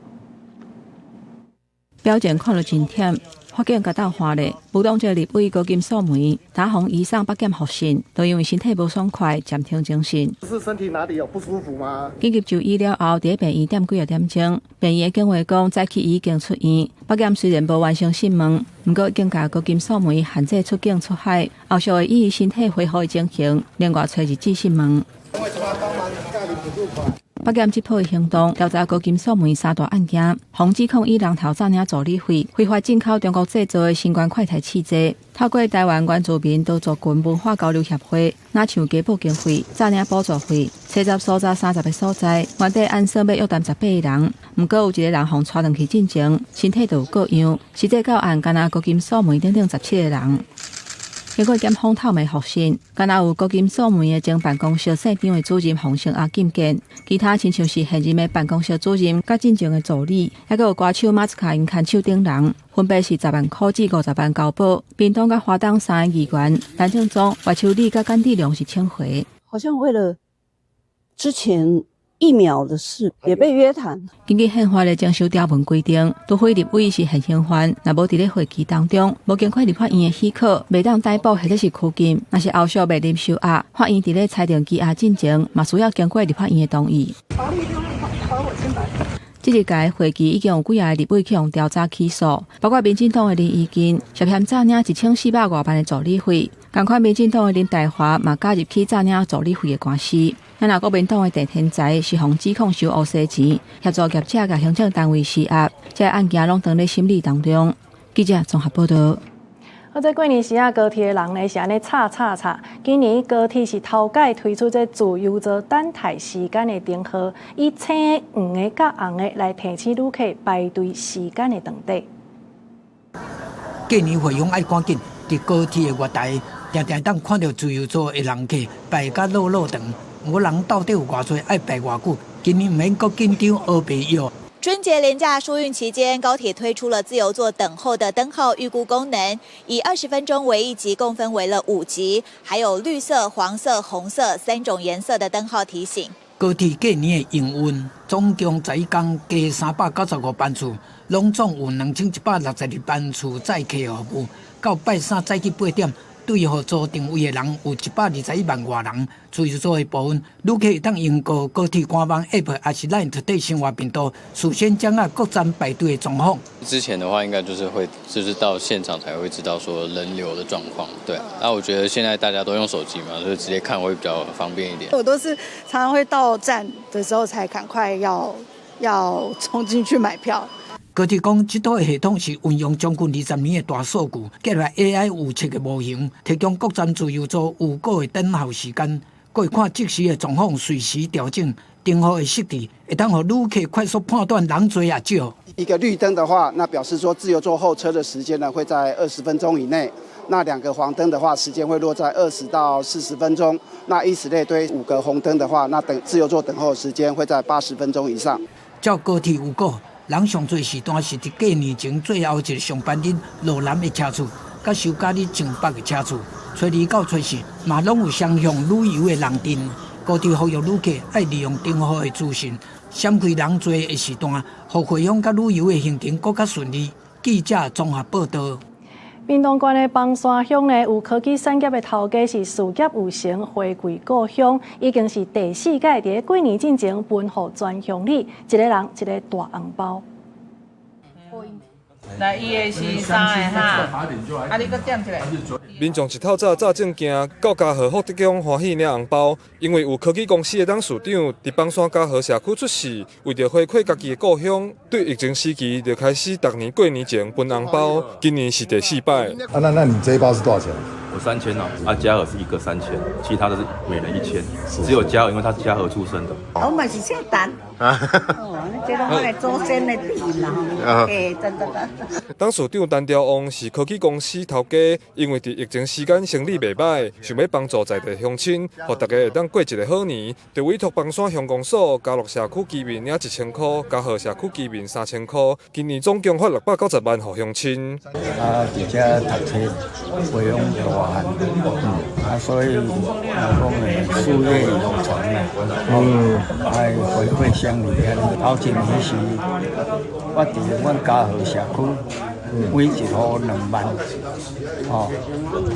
表情看著真忝。法警共鬥看咧，無黨籍立委高金素梅，打予移送北檢複訊，都因為身體無爽快，暫停偵訊。是身體哪裡有不舒服嗎？緊急就醫了後，佇病院踮幾仔點鐘，病院的警衛講早起已經出院。北檢雖然無完成訊問，毋過已經共高金素梅限制出境出海，後續會依身體恢復的情形，另外揣日子訊問。北檢這波行動調查高金素梅三大案件，予指控以人頭詐領助理費，非法進口中國製造的新冠快篩試劑，透過台灣原住民多族群文化交流協會，若像加報經費、詐領補助費，查十所在30個所在，原底按算欲約談18個人，毋過有一個人予帶轉去進前，身體就有過恙，實際到案干焦高金素梅等等17個人。經過檢方透明複訊，干焦有高金素梅的前辦公室姓張的主任洪勝阿禁見，其他親像是現任的辦公室主任佮進前的助理，抑閣有歌手馬斯卡𪜶牽手等人，分別是10萬箍至50萬交保。屏東佮花東三個議員，陳正宗、葉秋里佮甘志龍是請回。好像為了之前疫苗的事也被約談。根據憲法的徵收條文規定，除非立委是現行犯，若無佇咧會期當中，無經過立法院的許可，袂當逮捕或者是拘禁。若是後續面臨收押，法院佇咧裁定羈押進前，嘛需要經過立法院的同意。這一屆會期已經有幾个立委去予調查起訴，包括民進黨的林宜金涉嫌詐領1400外萬的助理費，仝款民進黨的林岱樺嘛加入去詐領助理費的官司。啊若國民黨的鄭天才是予指控收烏西錢，協助業者共行政單位施壓，這个案件攏當咧審理當中。記者綜合報導。好，這過年時啊，高鐵的人呢是按呢吵吵吵。今年高鐵是頭擺推出這自由座等待時間的燈號，以青、黃的佮紅的來提醒旅客排隊時間的長短。過年回鄉愛趕緊，佇高鐵的月台，定定當看著自由座的人客排甲落落長。毋過人到底有偌濟，愛排偌久？今年毋免閣緊張烏白約。春節連假疏運期間，高鐵推出了自由座等候的燈號預估功能，以20分鐘為一級，共分為了五級，還有綠色、黃色、紅色三種顏色的燈號提醒。高鐵過年的營運總共11工加395班次，攏總有2162班次載客服務。到拜三早起8點，對號座訂位的人有121萬外人。自由座的部分，旅客會當用過高鐵官網 App，抑是 LINE 佇生活頻道，事先掌握各站排隊的狀況。之前的話，應該就是會，就是到現場才會知道說人流的狀況。對，那我覺得現在大家都用手機嘛，就直接看會比較方便一點。我都是常常會到站的時候才趕快要衝進去買票。高鐵講，這套系統是運用將近20年的大數據，結合 AI 預測的模型，提供各站自由座預估的等候時間，閣會看即時的狀況，隨時調整燈號的設置，會當予旅客快速判斷人濟抑少。一個綠燈的話，那表示說自由座候車的時間呢會在20分鐘以內；那兩個黃燈的話，時間會落在20到40分鐘；那以此類推，五個紅燈的話，那等自由座等候時間會在80分鐘以上。照高鐵預估，人上濟時段是佇過年前最後一个上班日，落南的車次，佮收假日上北的車次，初二到初四嘛攏有雙向旅遊的人陣。高鐵呼籲旅客愛利用燈號的資訊，閃開人濟的時段，予回鄉佮旅遊的行程閣較順利。記者綜合報道。屏東縣的枋山鄉呢，有科技產業的頭家是事業有成，回歸故鄉，已經是第四屆佇過年進前分予全鄉里，一個人一個大紅包。來，伊的是三个哈，啊，你閣點一个。民眾一透早早正行到嘉禾福德宮歡喜領紅包，因為有科技公司的董事長佇枋山嘉禾社區出世，為著回饋家己的故鄉，對疫情時期就開始逐年過年前分紅包，今年是第四擺。啊，那你這一包是多少錢？我3000哦，啊，嘉禾是一個3000，其他的是每人1000，只有嘉禾，因為他是嘉禾出生的。我嘛是姓陳。哦，這攏我的祖先的地啦，欸，真真真。董事長陳朝旺是科技公司頭家，因為佇疫情時間生意袂䆀，想欲幫助在地鄉親，予大家會當過一个好年，就委託枋山鄉公所嘉樂社區居民領1000箍，嘉禾社區居民3000箍，今年總共發690萬予鄉親。啊，佇遮讀冊，培養大漢，啊，所以講誒，事業有成啦，愛回饋鄉里。頭一年是，我佇阮嘉禾社區，每一戶2萬，哦，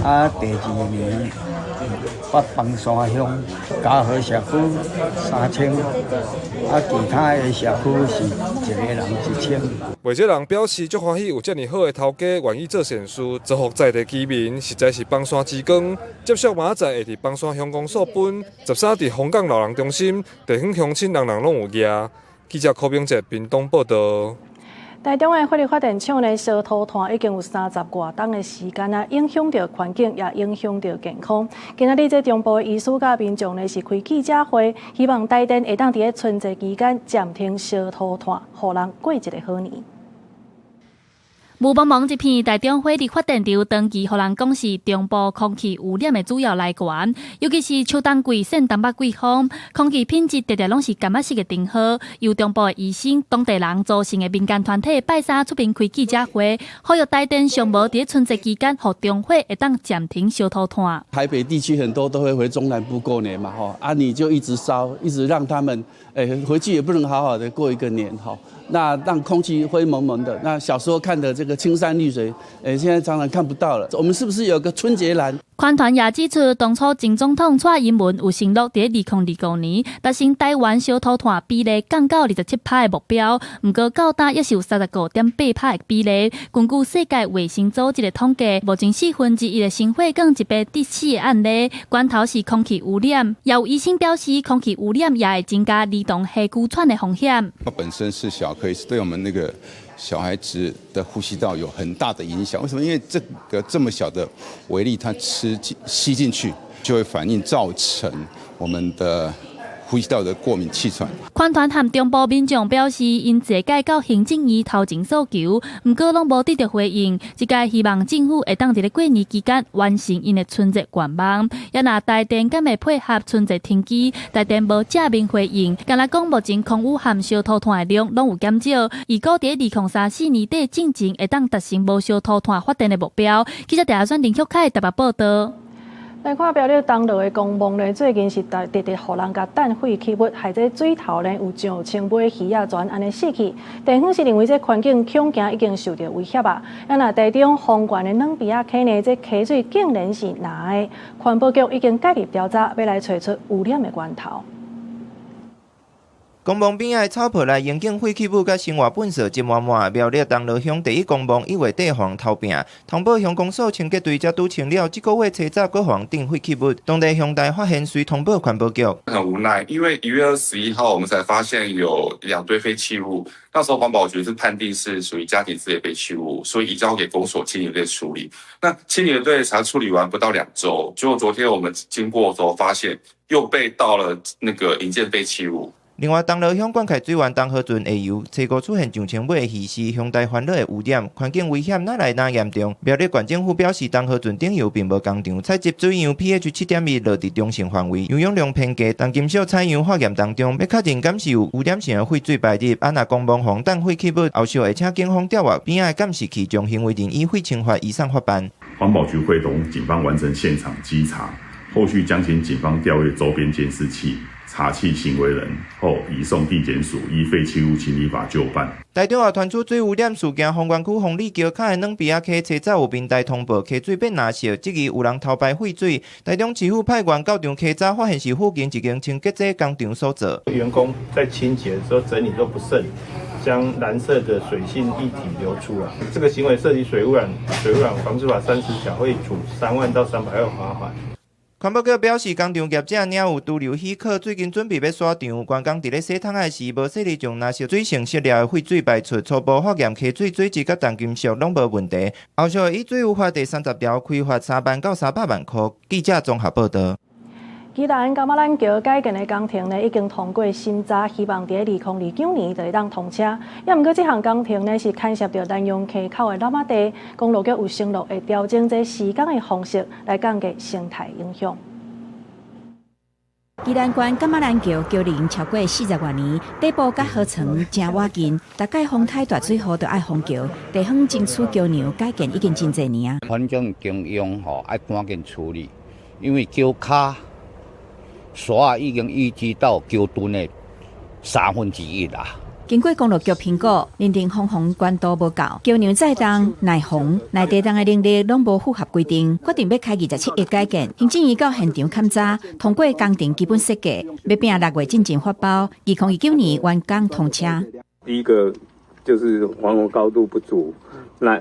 啊，第二年我枋山鄉嘉禾社區3000，啊，其他的社區是一個人1000。袂少人表示足歡喜有遮爾好的頭家願意做善事，造福在地居民，實在是枋山之光。接續明仔載會佇枋山鄉公所分，13佇楓港老人中心，地方鄉親人人攏有額。記者柯明哲屏東報道。台中的火力發電廠呢，燒塗炭已經有30外冬的時間啊，影響著環境，也影響著健康。今仔日這中部的醫師佮民眾呢是開記者會，希望台電會當佇咧春節期間暫停燒塗炭，予人過一个好年。霧濛濛一片，台中火力發電廠長期予人講是中部空氣污染的主要來源，尤其是秋冬季、扇東北季風，空氣品質直直攏是柑仔色的燈號。由中部的醫生、當地人組成的民間團體拜三出面開記者會，呼籲台電上無佇春節期間，予中火會當暫停燒塗炭。台北地區很多都會回中南部過年嘛，吼啊，你就一直燒，一直讓他們，回去也不能好好的過一個年，吼。那讓空氣灰濛濛的，那小時候看的這個青山綠水，現在常常看不到了。我們是不是有個春節藍？環團也指出，當初前總統蔡英文有承諾，佇2025年達成台灣燒塗炭比例降到27%的目標，毋過到今猶是有35.8%的比例。根據世界衛生組織的統計，目前1/4的心血管疾病致死的案例，源頭是空氣污染。也有醫生表示，空氣污染也會增加兒童氣拘喘的風險。它本身是小顆，是對我們那個小孩子的呼吸道有很大的影響。為什麼？因為這個這麼小的微粒，它吃進吸進去就會反應，造成我們的呼吸道的過敏氣喘。環團和中部民眾表示，𪜶濟擺到行政院頭前訴求，毋過攏無得著回應。這擺希望政府會當佇咧過年期間完成𪜶的春節願望。也若台電敢會配合春節停機，台電無正面回應。敢若講目前空污和燒塗炭的量攏有減少，預估佇2034年底進前會當達成無燒塗炭發電的目標。記者鄭阿選林旭凱台北報道。來看苗栗東樂的公墓呢，最近是直直予人共擲廢棄物，害這水頭呢有上千尾魚仔全按呢死去。地方是認為這環境恐驚已經受著威脅啊。啊，若台中豐原的軟埤仔溪呢，這溪水竟然是藍的，環保局已經介入調查，欲來揣出污染的源頭。公墓邊仔的草坡內，環境廢棄物佮生活糞埽擠滿滿。苗栗東樂鄉第一公墓1月底予人偷拚，通報鄉公所清潔隊才拄清了，這個月初十閣予人擲廢棄物。當地鄉代發現，隨通報環保局。很無奈，因為1月21號我們才發現有2堆廢棄物，那時候環保局是判定是屬於家庭式廢棄物，所以移交給公所清理隊處理。那清理隊才處理完不到2週，結果昨天我們經過的時候發現又被倒了那個營建廢棄物。另外，東樂鄉灌溉水源東河圳下游，初五出現上千尾的魚屍，鄉代煩惱的污染，環境危險，哪來哪嚴重？苗栗縣政府表示，東河圳頂游並無工廠，採集水樣 pH 7.2落佇中性範圍，營養量偏低，重金屬採樣化驗當中，欲確認敢是有污染性的廢水排入，啊若公墓予人擲廢棄物，後續會請警方調閱邊仔的監視器，將行為人依廢清法移送法辦。環保局會同警方完成現場稽查，後續將請警方調閱周邊監視器，查緝行為人後，移送地檢署依廢棄物清理法就辦。台中也傳出水污染事件，豐原區豐里橋跤的軟埤仔溪，初早有民代通報溪水變藍色，質疑有人偷排廢水。台中市府派員到場稽查，發現是附近一間清潔劑工廠所做。員工在清潔的時候整理都不慎，將藍色的水性液體流出來。這個行為涉及水污染，水污染防治法30條，會處3萬到300萬罰款。環保局表示，工廠業者領有居留許可，最近準備欲徙場。員工佇咧洗桶仔時，無細膩將藍色水性色料的廢水排出，初步化驗溪水水質佮重金屬攏無問題。後續會依水污法第30條開罰3萬到300萬箍。記者綜合報導。宜蘭柑仔蘭橋改建的工程呢，已經通過審查，希望佇2029年就會當通車。也毋過，這項工程呢是牽涉著南陽溪口的湳仔地，公路局有承諾會調整這施工的方式，來降低生態影響。宜蘭縣柑仔蘭橋橋齡超過40外年，底部佮河床誠倚近，逐擺風颱大水雨就愛封橋，地方爭取橋梁改建已經真濟年啊。環境中央吼愛趕緊處理，因為橋跤沙已經淤積到橋墩的1/3啦。經過公路局評估，認定防洪高度無夠，橋梁載重、耐洪、耐地動的能力攏無符合規定，決定欲開27億改建。行政院到現場勘查，通過工程基本設計，欲拼6月進前發包，2029年完工通車。第一個就是防洪高度不足，那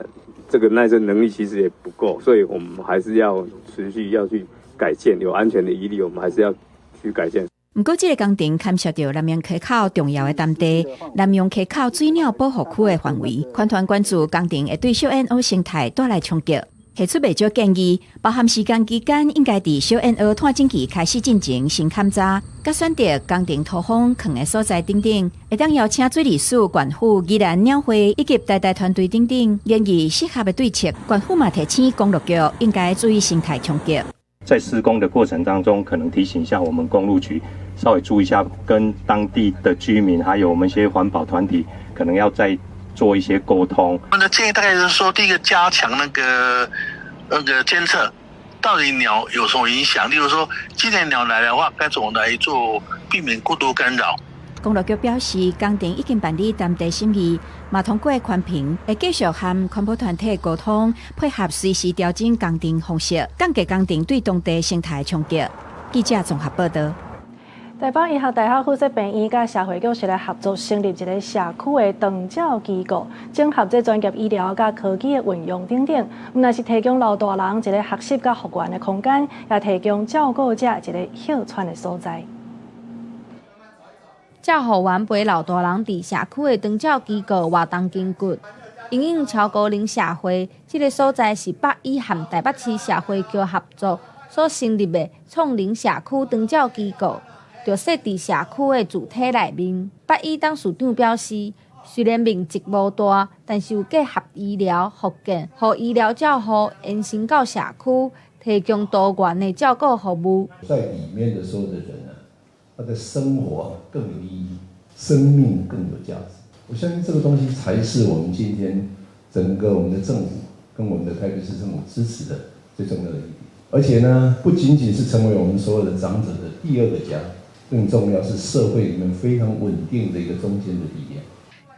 這個耐震能力其實也不夠，所以我們還是要持續要去改建，有安全的疑慮，我們還是要去改建。毋過，這个工程牽涉著南陽溪口重要的淡地，南陽溪口水鳥保護區的範圍，環團關注工程會對小燕鷗生態帶來衝擊，提出袂少建議，包含時間期間應該佇小燕鷗湠進期開始進行先勘查，佮選擇工程土方囥的所在等等，會當邀請水利署、縣府、宜蘭鳥會以及台大團隊等等，研議適合的對策。縣府嘛提醒公路局應該注意生態衝擊。在施工的過程當中，可能提醒一下我們公路局，稍微注意一下，跟當地的居民，還有我們一些環保團體，可能要再做一些溝通。我們的建議大概就是說，第一個加強那個監測，到底鳥有什麼影響？例如說，今年鳥來的話，該怎麼來做，避免過度干擾？公路局表示，工程已經辦理當地審議，嘛通過環評，會繼續和環保團體溝通，配合隨時調整工程方式，降低工程對當地生態衝擊。記者綜合報導。台北醫學大學附設病院佮社會局是來合作成立一個社區的長照機構，整合這專業醫療佮科技的運用等等，毋但是提供老大人一個學習佮復原的空間，也提供照顧者一個歇喘的所在。照護員陪老大人佇社區的長照機構活動筋骨，因應超高齡社會，這个所在是北醫和台北市社會局合作所成立的創齡社區長照機構，就設佇社區的主體內面。北醫董事長表示，雖然面積無大，但是有結合醫療、復健予醫療照護延伸到社區，提供多元的照顧服務。在裡面的所有的人啊，他的生活更有意義，生命更有價值。我相信這個東西才是我們今天整個我們的政府跟我們的台北市政府支持的最重要的議題。而且呢，不僅僅是成為我們所有的長者的第二個家，更重要是社會裡面非常穩定的一個中間的力量。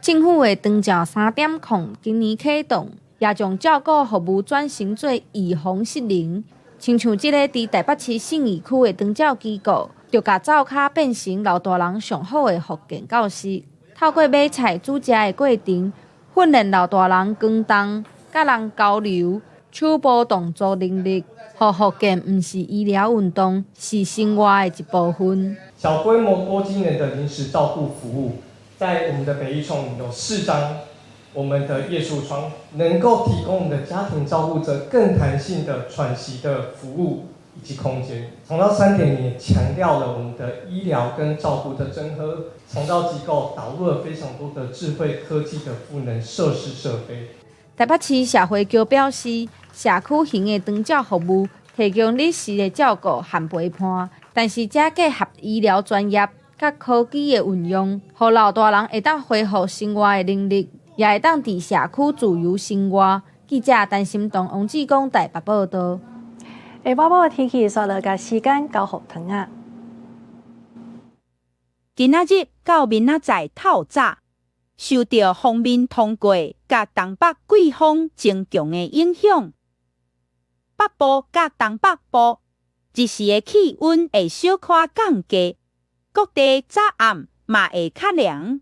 政府的長照3.0今年啟動，也將照顧服務轉型做預防失能。親像這个佇台北市信義區的長照機構，就共灶跤變成老大人上好的復健教室。透過買菜煮食的過程，訓練老大人扛重、佮人交流、手部動作能力，予復健毋是醫療運動，是生活的一部分。小規模多機能的臨時照顧服務，在我們的北醫創有4張我們的夜宿床，能夠提供我們的家庭照顧者更彈性的喘息的服務以及空間。長照3.0也強調了我們的醫療跟照顧的整合，長照機構導入了非常多的智慧科技的賦能設施設備。台北市社會局表示，社區型的長照服務提供日時的照顧和陪伴，但是這結合醫療專業佮科技的運用，予老大人會當恢復生活的能力，也會當佇社區自由生活。記者陳心彤、王志剛台北報導。下晡晡的天氣，煞來共時間交予糖仔。今仔日到明仔載透早，受著鋒面通過佮東北季風增強的影響，北部佮東北部日時的氣溫會小可降低，各地早暗嘛會較涼。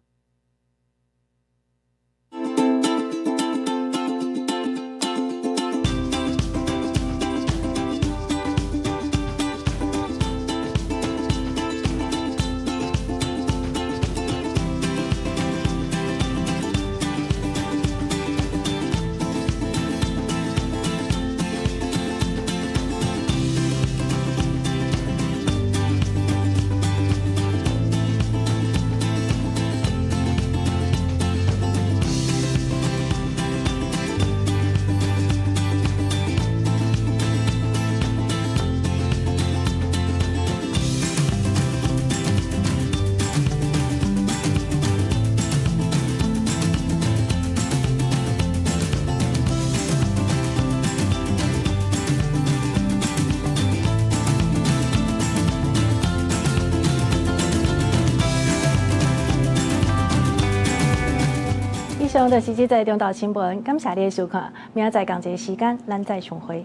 以上就是這節中晝新聞，感謝你的收看，明仔載仝一个時間，咱再相會。